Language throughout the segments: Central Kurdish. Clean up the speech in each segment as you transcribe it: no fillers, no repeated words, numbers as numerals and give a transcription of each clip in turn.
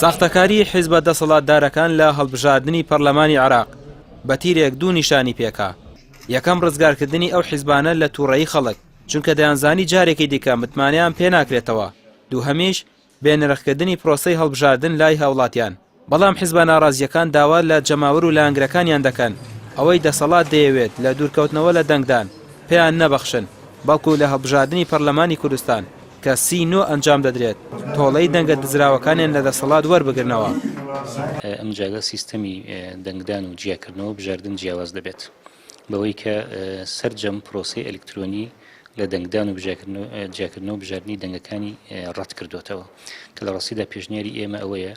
ساختەکاری حیزبە دەسەڵاتدارەکان لە هەڵبژاردنی پەرلەمانی عێراق بە تیرێک دوو نیشانی پێکا، یەکەم ڕزگارکردنی ئەو حیزبانە لە تووڕەیی خەڵک، چونکە دەیانزانی جارێکی دیکە متمانەیان پێناکرێتەوە، دووهەمیش بێنرخکردنی پرۆسەی هەڵبژاردن لای هاوڵاتیان. بەڵام حیزبە ناڕازییەکان داوا لە جەماوەر و لایەنگرەکانیان دەکەن ئەوەی دەسەڵات دەیەوێت لە دوورکەوتنەوە لە دەنگدان پێیان نەبەخشن، بەڵکو لە هەڵبژاردنی پەرلەمانی کوردستان کە سی نۆ ئەنجام دەدرێت تۆڵەی دەنگە دزراوەکانیان لە دەسەڵات وەربگرنەوە. ئەمجارە سیستەمی دەنگدان و جیاکردنەوە و بژاردن جیاواز دەبێت بەوەی کە سەرجەم پرۆسەی ئەلکترۆنی لە دەنگدان و جیاکردنەوە و بژاردنی دەنگەکانی ڕەت کردوێتەوە کە لە ڕاستیدا پێشنیاری ئێمە ئەوەیە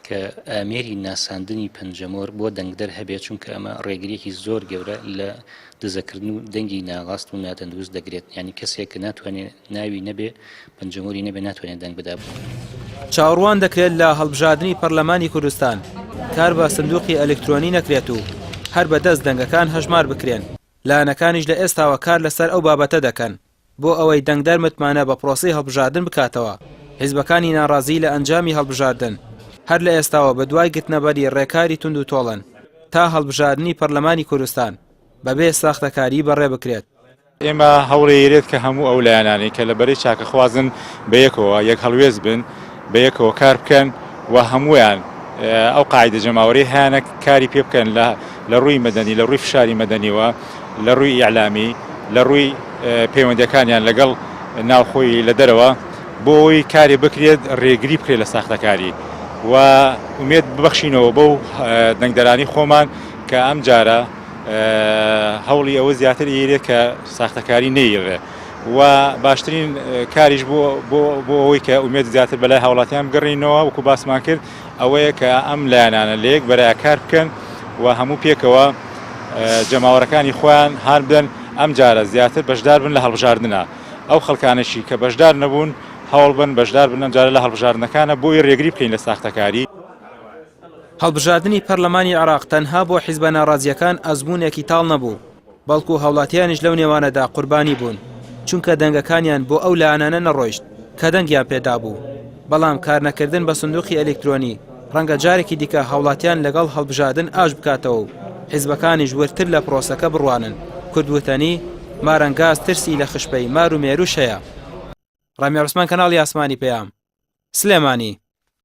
کە ئامێری ناساندنی پەنجەمۆر بۆ دەنگدەر هەبێت چونکە ئەمە ڕێگریەکی زۆر گەورە لە دزەکردن و دەنگی ناڕاست و ناتەندروست دەگرێت یعنی کەسێک کە ناتوانێت ناوی نەبێ پەنجەمۆری نەبێ ناتوانێت دەنگ بدا. چاوەڕوان دەکرێت لە هەڵبژاردنی پەرلەمانی کوردستان کار بە سندوقی ئەلکترۆنی نەکرێت و هەر بە دەست دەنگەکان هەژمار بکرێن، لایەنەکانیش لە ئێستاوە کار لەسەر ئەو بابەتە دەکەن بۆ ئەوەی دەنگدەر متمانە بە پرۆسەی هەڵبژاردن بکاتەوە، حیزبەکانی ناڕازی لە ئەنجامی هەڵبژاردن هەر لە ئێستاوە بەدوای گرتنەبەری ڕێکاری توندوتۆڵن تا هەڵبژاردنی پەرلەمانی کوردستان بەبێ ساختەکاری بەڕێبکرێت. ئێمە هەوڵێیرێت کە هەموو ئەو لایەنانەی کە لە بەرەی چاکەخوازن بە یەکەوە یەک هەڵوێست بن، بە یەکەوە کار بکەن و هەموویان ئەو قاعیدە جەماوەریەی هەیانە کاری پێ بکەن لە لە ڕووی مەدەنی، لە ڕووی فشاری مەدەنیوە، لە ڕووی ئیعلامی، لە ڕووی پەیوەندیەکانیان لەگەڵ ناوخۆی لە دەرەوە بۆ ئەوەی کارێ بکرێت ڕێگری بکرێت لە ساختەکاری و ئومێد ببەخشینەوە بەو دەنگدەرانی خۆمان کە ئەم جارە هەوڵی ئەوە زیاتر ئیرێت کە ساختەکاری نەیڕێ و باشترین کاریش بۆ بۆ ئەوەی کە ئومێد زیاتر بەلای هاوڵاتیان بگەڕینەوە وەکو باسمان کرد ئەوەیە کە ئەم لایەنانە لە یەک بەرە کار بکەن و هەموو پێکەوە جەماوەرەکانی خۆیان هان بدەن ئەم جارە زیاتر بەشدار بن لە هەڵبژاردنە ئەو خەڵکانەشی کە بەشدار نەبوون هەوڵ بن بەشدار بن ئەم جارە لە هەڵبژاردنەکانە بۆی ڕێگری بکەین لە ساختەکاری. هەڵبژاردنی پەرلەمانی عێراق تەنها بۆ حیزبە ناڕازییەکان ئەزموونێکی تاڵ نەبوو، بەڵکو هاوڵاتیانیش لەو نێوانەدا قوربانی بوون، چونکە دەنگەکانیان بۆ ئەو لایەنانە نەڕۆیشت کە دەنگیان پێدابوو، بەڵام کارنەکردن بە سندوقی ئەلیکترۆنی ڕەنگە جارێکی دیکە هاوڵاتیان لەگەڵ هەڵبژاردن ئاش بکاتەوە و حیزبەکانیش وردتر لە پرۆسەکە بڕوانن، کورد وتەنی، مارەنگاز ترسی لە خشپەی مار و مێرووش هەیە. ڕامیار عوسمان کەناڵی ئاسمانی پەیام، سلێمانی.